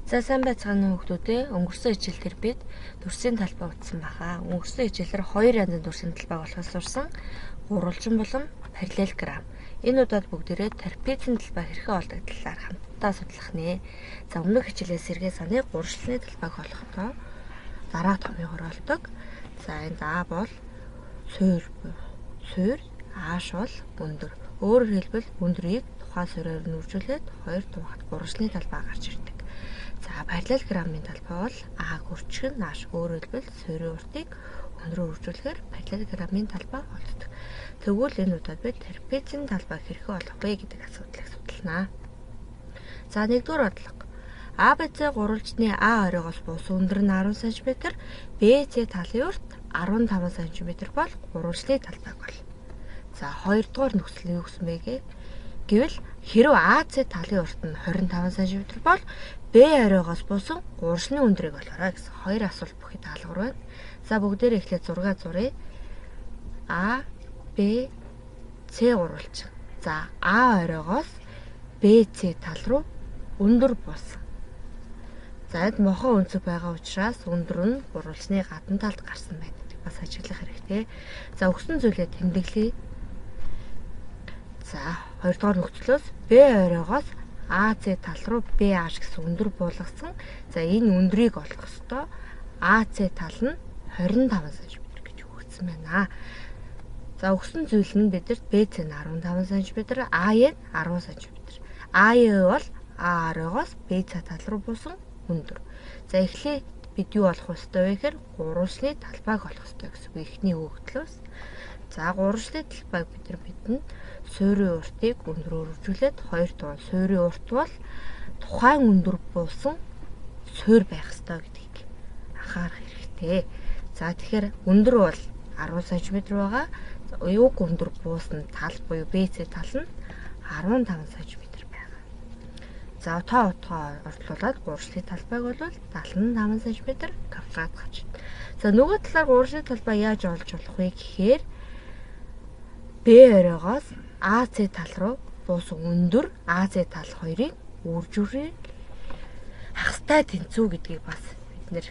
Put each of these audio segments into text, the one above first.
За сайн байцгаана уу хүмүүстээ. Өнгөрсөн хичээл дээр бид дүрсийн талбай үзсэн баха. Өнгөрсөн хичээлээр хоёр янзын дүрсийн талбайг олоход сурсан. Гурвалжин болон параллелограмм. Энэ удаад бүгдээрээ трапецийн талбай хэрхэн олдог талаар хамтдаа судлах нэ. За өмнөх хичээлээс сэргээ саний гурвалжны талбайг олохдоо дараа томьёогоор олдог. За энд А бол суур, Ааш бол өндөр. Өөрөөр хэлбэл өндрийг тухайн суурьаар нь үржүүлээд хоёр туваахад гурвалжны талбай гарч ирдэг. За параллелограммын талбай бол А гүрчих нь нааш, өөрөөр хэлбэл суурийн уртыг өндрөөр үржүүлэхээр параллелограммын талбай олддог. Тэгвэл энэ удаад бид трапецийн талбай хэрхэн олох вэ гэдэг асуудлыг судалнаа. За нэгдүгээр бодлого. АБЦ гурвалжны А оройгоос буусан өндөр нь 10 см, БЦ талын урт 15 см бол гурвалжны талбайг бол. За хоёрдугаар нөхцөл нь юу гэсэн бэ гэвэл хэрв АЦ талын урт нь 25 см бол Б оройгоос буусан гурвалжны өндрийг олоорой гэсэн хоёр асуулт бүхий даалгавар байна. За бүгдээрээ эхлээд зураг зуръя. А, Б, С гурвалжин. За А оройгоос БЦ тал руу өндөр буусан. За энд мохоо өнцөг байгаа учраас өндөр нь гурвалжны гадна талд гарсан байна гэдэг бас ажиглах хэрэгтэй. За өгсөн зүйлээ тэмдэглэе. За хоёрдугаар нөхцлөөс Б оройгоос АЦ тал руу BH гэсэн өндөр буулгасан. За энэ өндрийг олох ёстой. АЦ тал нь 25 см гэж өгөгдсөн байна. За өгсөн зүйл нь бидэрт BC нь 15 см, АЕ нь 10 см. АЕ бол А оройгоос BC тал руу буусан өндөр. За эхлээд бид юу олох ёстой вэ гэхээр гурвалжны талбайг олох ёстой гэсэн үг эхний өгөгдлөөс. За гурвалжны талбайг бид нар мэднэ. Суурийн уртыг өндрөөр үржүүлээд 2 дугаар суурийн урт бол тухайн өндөр буусан суур байх ёстой гэдгийг анхаарах хэрэгтэй. За тэгэхээр өндөр бол 10 см байгаа. Юуг өндөр буусан тал буюу BC тал нь 15 см байгаа. За тоо утгаа ортлуулад гурвалжны талбайг бол 75 см квадрат гарч байна. За нөгөө талаар гурвалжны талбай яаж олж болох вэ гэхээр Б оройгоос АЦ тал руу буусан өндөр АЦ тал хоёрын үржүүрийг хагастай тэнцүү гэдгийг бас бид нэр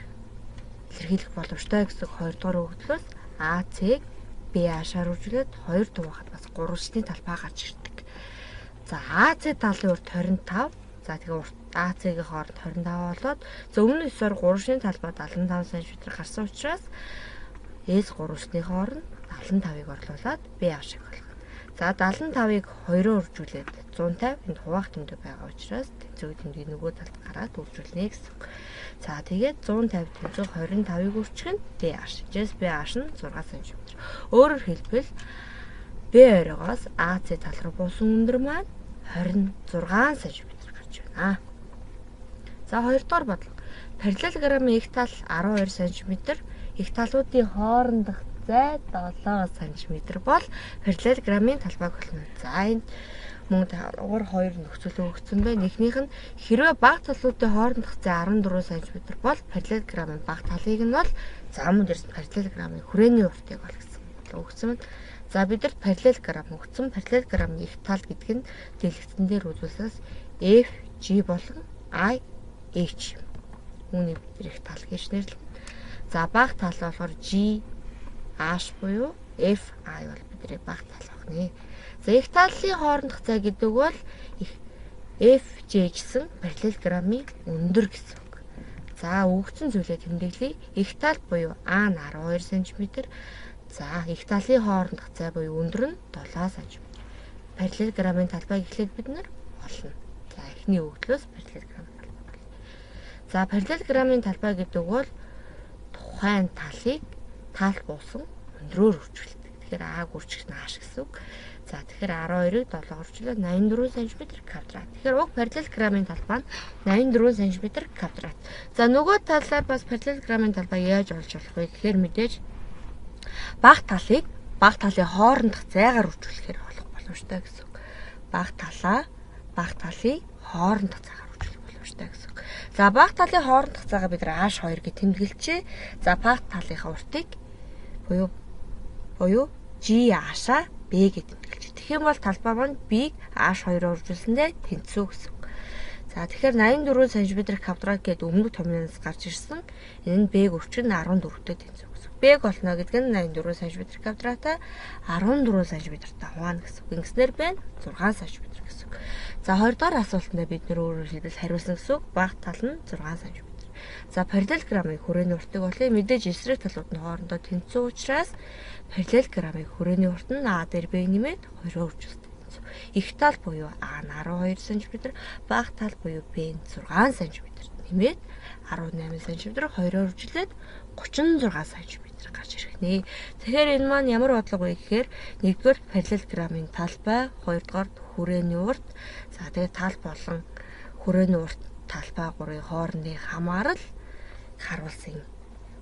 илэрхийлэх боломжтой гэсэн хоёрдугаар өгөгдлөөс АЦ-г БА-шаар үржүүлээд хоёр дуваахад бас гурвалжны талбай гарч ирдэг. За АЦ талын урт 25, за тэгээ урт АЦ-гийн хооронд 25 болоод за өмнө ёсоор гурвалжны талбай 75 см гарсан учраас S гурвалжны хооронд 75-ыг орлуулад БА-шиг олгоно. За 75-ыг 2-оор үржүүлээд 150 энд хуваах тэмдэг байгаа учраас тэнцүү тэмдгийг нөгөө талд гараад үржүүлнэ гэсэн үг. За тэгээд 150 тэнцүү 25-ыг үржих нь BH. Жээс BH нь 6 см. Өөрөөр хэлбэл B оройгоос AC тал руу буусан өндөр маань 26 см гарч байна. За хоёрдугаар бодлого. Параллелограммын их тал 12 см, их талуудын хоорондох зай 7 см бол параллелограммын талбайг болно. За энд мөн дагавар хоёр нөхцөл өгөгдсөн байна. Эхнийх нь хэрвээ бага талуудын хоорондох зай 14 см бол параллелограммын бага талыг нь бол за мөн дээрс параллелограммын хүрээний уртыг ол гэсэн өгсөн байна. За бидэрт параллелограмм өгсөн. Параллелограммын их тал гэдэг нь дэлгэцэн дээр үзүүлсээс F, G болон I, H. Үүнийг бид их тал гэж нэрлэнэ. За бага тал болохоор G, H буюу F, I бол бидний бага тал байна. За их талын хоорондох зай гэдэг бол их F, J гэсэн параллелограммын өндөр гэсэн үг. За өгөгдсөн зүйлээ тэмдэглэе. Их тал буюу А нь 12 см. За их талын хоорондох зай буюу өндөр нь 7 см. Параллелограммын талбайг эхлээд бид нар олно. За эхний өгөгдлөөс параллелограмм талбай. За параллелограммын талбай гэдэг бол тухайн талыг тал буусан өндрөөр үржүүлдэг. Тэгэхээр А гүрчих нааш гэсэн үг. За тэгэхээр 12-ыг 7-оор үржүүлээд 84 см квадрат. Тэгэхээр уг параллелограммын талбай нь 84 см квадрат. За нөгөө талаар бас параллелограммын талбай яаж олж болох вэ гэхээр мэдээж бага талыг бага талын хоорондох зайгаар үржүүлэхээр олох боломжтой гэсэн үг. Бага талаа бага талын хоорондох зайгаар үржүүлэх боломжтой гэсэн үг. За бага талын хоорондох зайгаа бид нар H2 гэж тэмдэглэжээ. За бага талынхаа уртыг буюу G аашаа B гэж тэмдэглэж. Тэгэх юм бол талбай маань B-г H2-оор үржүүлсэндээ тэнцүү гэсэн үг. За тэгэхээр 84 см квадрат гэдэг өмнөх томьёоноос гарч ирсэн. Энэ нь B үрчин 14-тэй тэнцүү гэсэн. B олно гэдэг нь 84 см квадратаа 14 см-тай хуваана гэсэн. Ингэснээр байна 6 см гэсэн. За 20 дугаар асуултанд бид нэр өөрөөр хэлбэл хариулсан гэсэн. Бага тал нь 6 см. За параллелограммын хүрээний уртыг олъё. Мэдээж эсрэг талууд нь хоорондоо тэнцүү учраас параллелограммын хүрээний урт нь А дээр B нэмээд 2-оор үржилдэг. Их тал буюу А нь 12 см, бага тал буюу Б нь 6 см нэмээд 18 см 2-оор үржилээд 36 см гарч ирэх нэ. Тэгэхээр энэ маань ямар бодлого вэ гэхээр нэгдүгээр параллелограммын талбай, хоёрдугаар хүрээний урт, за тэгээд тал болон хүрээний урт талбай гурийн хоорондын хамаарал харуулсан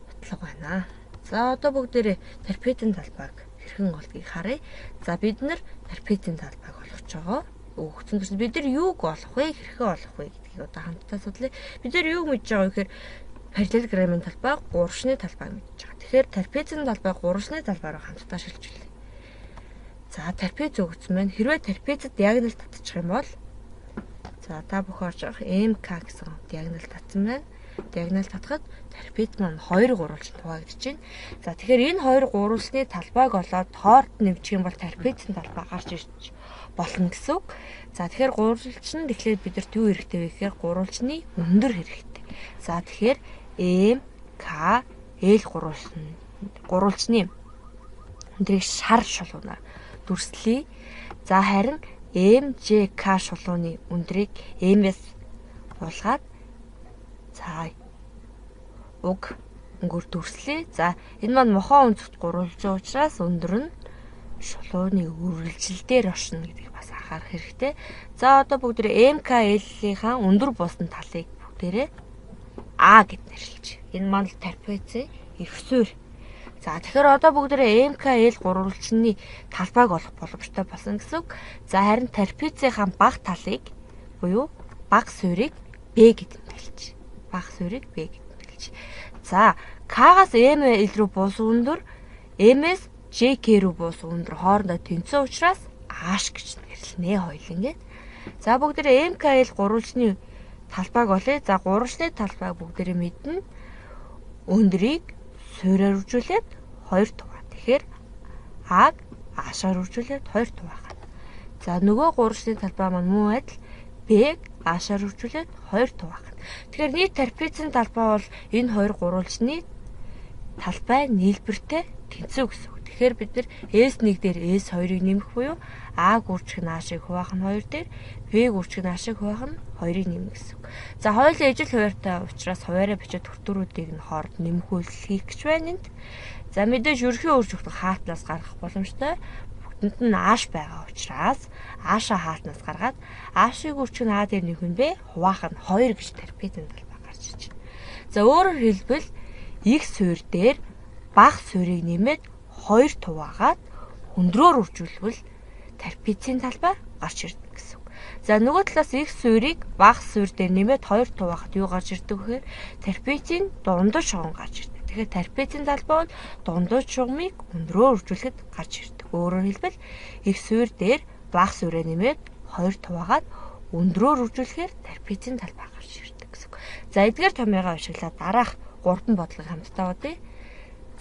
бодлого байна. За одоо бүгдээрээ трапецийн талбайг хэрхэн олдгийг харъя. За бид нар трапецийн талбайг олгож байгаа. Өгөгдсөн төрсөн бид нар юуг олох вэ, хэрхэн олох вэ гэдгийг одоо хамтдаа судлаа. Бид нар юуг мэдж байгаа вэ гэхээр параллелограммын талбай, гурвалжны талбайг мэдж байгаа. Тэгэхээр трапецийн талбай гурвалжны талбай руу хамтдаа шилжүүлье. За трапец өгөгдсөн байна. Хэрвээ трапецад диагонал татчих юм бол за та бүхэн орж байгаа МК гэсэн диагонал татсан байна. Диагонал татхад трапец маань 2 гурвалжинд хуваагдаж байна. За тэгэхээр энэ 2 гурвалжны талбайг олоод хоорт нэмчих юм бол трапецийн талбай гарч ирж болно гэсэн үг. За тэгэхээр гурвалжинд тэгэхээр бидэрт юу хэрэгтэй вэ гэхээр гурвалжны өндөр хэрэгтэй. За тэгэхээр М К Л гурвалжны өндрийг шар шулуунаар дүрслэе. За харин МЖК шулууны өндрийг М-ээс буулгаад за уг өнгөөр дүрслэе. За энэ маань мохон өнцөгт гурвалжин учраас өндөр нь шулууны үргэлжил дээр оршино гэдгийг бас анхаарах хэрэгтэй. За одоо бүгд МКЛ-ийнхаа өндөр буусан талыг бүгдээрээ А гэд нэрлэж. Энэ маань л трапецийн их суурь. За тэгэхээр одоо бүгдээрээ МКЛ гурвалжны талбайг олох боломжтой болсон гэсэн үг. За харин трапецийнхаа бага талыг буюу бага суурийг Б гэд нэрлэж. Бага суурийг Б гэд нэрлэж. За К-гаас М Л рүү буусан өндөр, М-ээс ЖК рүү буусан өндөр хоорондоо тэнцүү учраас H гэж нэрлэнэ хоёул ингээд. За бүгдээрээ МКЛ гурвалжны талбайг олъё. За гурвалжны талбайг бүгдээрээ мэднэ. Өндрийг суурьаар үржүүлээд 2 хуваа. Тэгэхээр А-г H-аар үржүүлээд 2 хуваа. За нөгөө гурвалжны талбай маань мөн адил Б-г H-аар үржүүлээд 2 хуваа. Тэгэхээр нийт трапецийн талбай бол энэ хоёр гурвалжны талбай нийлбэртэй тэнцүү гэсэн үг. Тэгэхээр бид нар S1 дээр S2-ыг нэмэх буюу А гүрчих нь H-ыг хуваах нь 2 дээр, Б гүрчих нь H-ыг хуваах нь 2-ыг нэмэх гэсэн үг. За хоёулаа ижил хуваартай учраас хуваараа бичээд төртөрүүдийг нь хооронд нэмэх үйлдэл хийх гэж байна энд. За мэдээж ерөнхий өөрчлөлт хаалтнаас гаргах боломжтой. Бүгдэнд нь H байгаа учраас H-а хаалтнаас гаргаад H-ыг үрчих нь А дээр нэмэх нь Б хуваах нь 2 гэж трапецийн талбай гарч ирж байна. За өөрөөр хэлбэл их суурь дээр бага суурийг нэмээд 2 хуваагаад өндрөөр үржүүлбэл трапецийн талбай гарч ирдэг гэсэн үг. За нөгөө талаас их суурийг бага суурь дээр нэмээд 2 хуваахад юу гарч ирдэг вэ гэхээр трапецийн дундаж шугам гарч ирдэг. Тэгэхээр трапецийн талбай бол дундаж шугамыг өндрөөр үржүүлэхэд гарч ирдэг. Өөрөөр хэлбэл их суурь дээр бага суурийг нэмээд 2 хуваагаад өндрөөр үржүүлэхээр трапецийн талбай гарч ирдэг гэсэн үг. За эдгээр томьёогоо ашиглаад дараах 3 бодлого хамтдаа бодъё.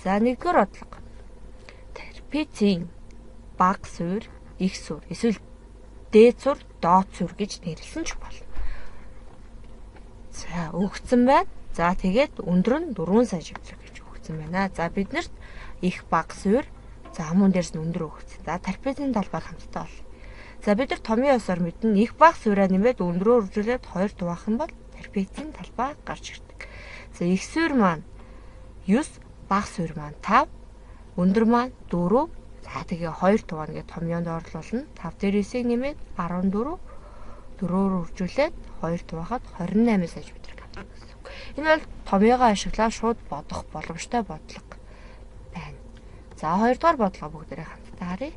За нэгдүгээр бодлого. Трапецийн бага суурь, их суурь эсвэл дээд суурь, доод суурь гэж нэрлсэн ч болно. За өгсөн байна. За тэгээд өндөр нь 4 см гэж өгсөн байна. За биднэрт их бага суурь, за мөн дээрс нь өндөр өгсөн. За трапецийн талбайг хамтдаа олъё. За бид нар томьёо ёсоор мэднэ их бага суурьаа нэмээд өндрөөр үржүүлээд 2 хуваах юм бол трапецийн талбай гарч ирдэг. За их суурь маань 9, бага суурь маань 5, өндөр маань 4. За тэгээ 2 хуваана гэж томьёонд орлуулна. 5 дээр 9-ийг нэмээд 14, 4-өөр үржүүлээд 2 хуваахад 28 см гэсэн үг. Энэ бол томьёогоо ашиглаад шууд бодох боломжтой бодлого байна. За хоёрдугаар бодлого бүгдээрээ хамтдаа харъя.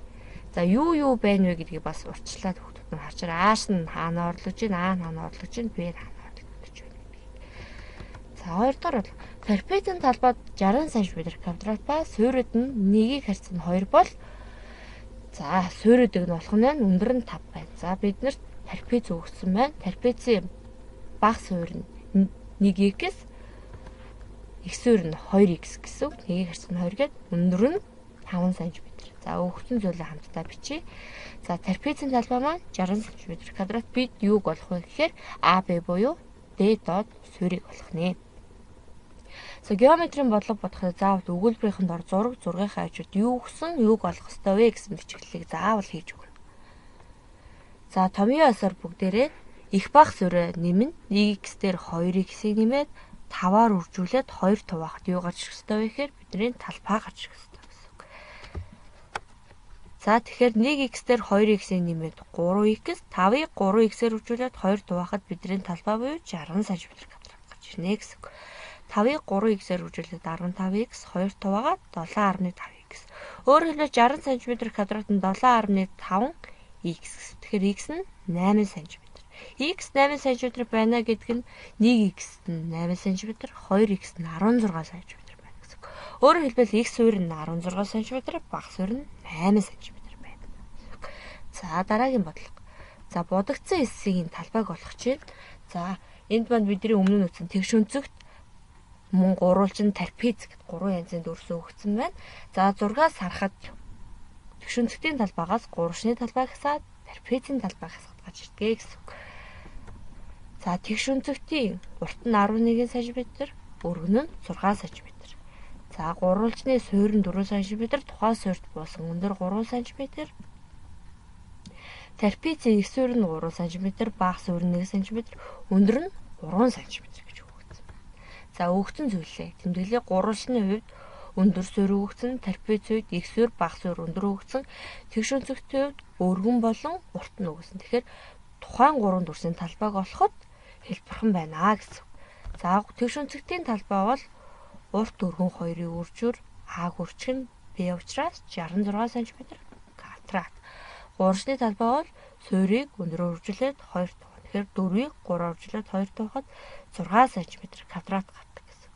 За юу байна вэ гэдгийг бас урьдчилаад хүүхдүүд нь харчаар Ааш нь хаана орлож байна, А нь хаана орлож байна, Б нь хаана орлож байна гэдгийг. За хоёрдугаар бодлого. Трапецийн талбайд 60 см квадрат ба суурьуд нь 1-ийг харьцан 2 бол за суурьуудыг нь болох нь өндөр нь 5 байна. За биднэрт трапец өгсөн байна. Трапецийн Бага суурь нь 1x, их суурь нь 2x гэсэн үг. Нэгийг харьцах нь 2 гээд өндөр нь 5 см. За өгсөн зүйлээ хамтдаа бичье. За трапецийн талбай маань 60 см квадрат. Бид юуг олох вэ гэхээр АБ буюу D доод суурийг олох нэ. За геометрийн бодлого бодоход заавал өгүүлбэрийн дор зураг, зургийнхаа хажууд юу өгсөн, юуг олох ёстой вэ гэсэн бичгэлийг заавал хийж өгнө. За томьёо ёсоор бүгдээрээ их бага суурь нэмнэ. 1x дээр 2x-ийг нэмээд 5-аар үржүүлээд 2 хуваахад юу гарч ирэх ёстой вэ гэхээр бидний талбай гарч ирэх ёстой гэсэн үг. За тэгэхээр 1x дээр 2x-ийг нэмээд 3x, 5-ыг 3x-ээр үржүүлээд 2 хуваахад бидний талбай буюу 60 см квадрат гарч ирнэ гэсэн үг. 5-ыг 3x-ээр үржүүлээд 15x, 2 хуваагаад 7.5x. Өөрөөр хэлбэл 60 см квадрат нь 7.5 x. Тэгэхээр x нь 8 см. X 8 см байна гэдэг нь 1x нь 8 см, 2x нь 16 см байна гэсэн үг. Өөрөөр хэлбэл x суурь нь 16 см, бага суурь нь 8 см байна. За дараагийн бодлого. За будагдсан эсийн талбайг олох чинь. За энд маань бидний өмнө нь үзсэн тэгш өнцөгт мөн гурвалжин трапез гэд гурван янзын дүрс өгсөн байна. За зургаас харахад тэгш өнцөгтийн талбайгаас гурвалжны талбай хасаад трапезийн талбай хасаад гарч ирдэг гэсэн үг. За тэгш өнцөгтийн урт нь 11 см, өргөн нь 6 см. За гурвалжны суурь нь 4 см, тухайн суурьт буусан өндөр 3 см. Трапезийн их суурь нь 3 см, бага суурь нь 1 см, өндөр нь 3 см гэж өгөгдсөн байна. За өгөгдсөн зүйлээ тэмдэглэе. Гурвалжны хувьд өндөр суурь өгөгдсөн, трапезийн хувьд их суурь, бага суурь өндөр өгөгдсөн, тэгш өнцөгтийн хувьд өргөн болон урт нь өгсөн. Тэгэхээр тухайн гурван дүрсийн талбайг олоход хэлбэрхэн байна гэсэн. За тэгш өнцөгтийн талбай бол урт өргөн хоёрын үржүүр А гүрчг нь Б учраас 66 см квадрат. Гурвалжны талбай бол суурийг өндрөөр үржүүлээд 2 туу. Тэгэхээр 4-ийг 3-аар үржүүлээд 2 туухад 6 см квадрат гардаг гэсэн.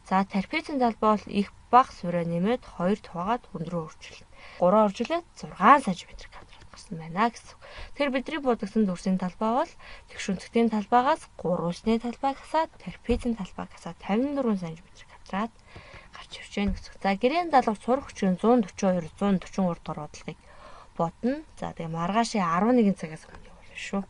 За трапезийн талбай бол их бага суурь нэмээд 2 хуваагаад өндрөөр үржүүлнэ. 3-аар үржүүлээд 6 см квадрат гарсан байна гэсэн. Тэгэхээр бидний будагсан дүрсийн талбай бол тэгш өнцөгтийн талбайгаас гурвалжны талбайг хасаад трапезийн талбайг хасаад 54 см квадрат гарч ирж байна гэсэн. За гэрийн даалгавар сурах хүчин 142 143 дугаар бодлогыг бодно. За тэгээ маргаашийн 11 цагаас өмнө явуулна шүү.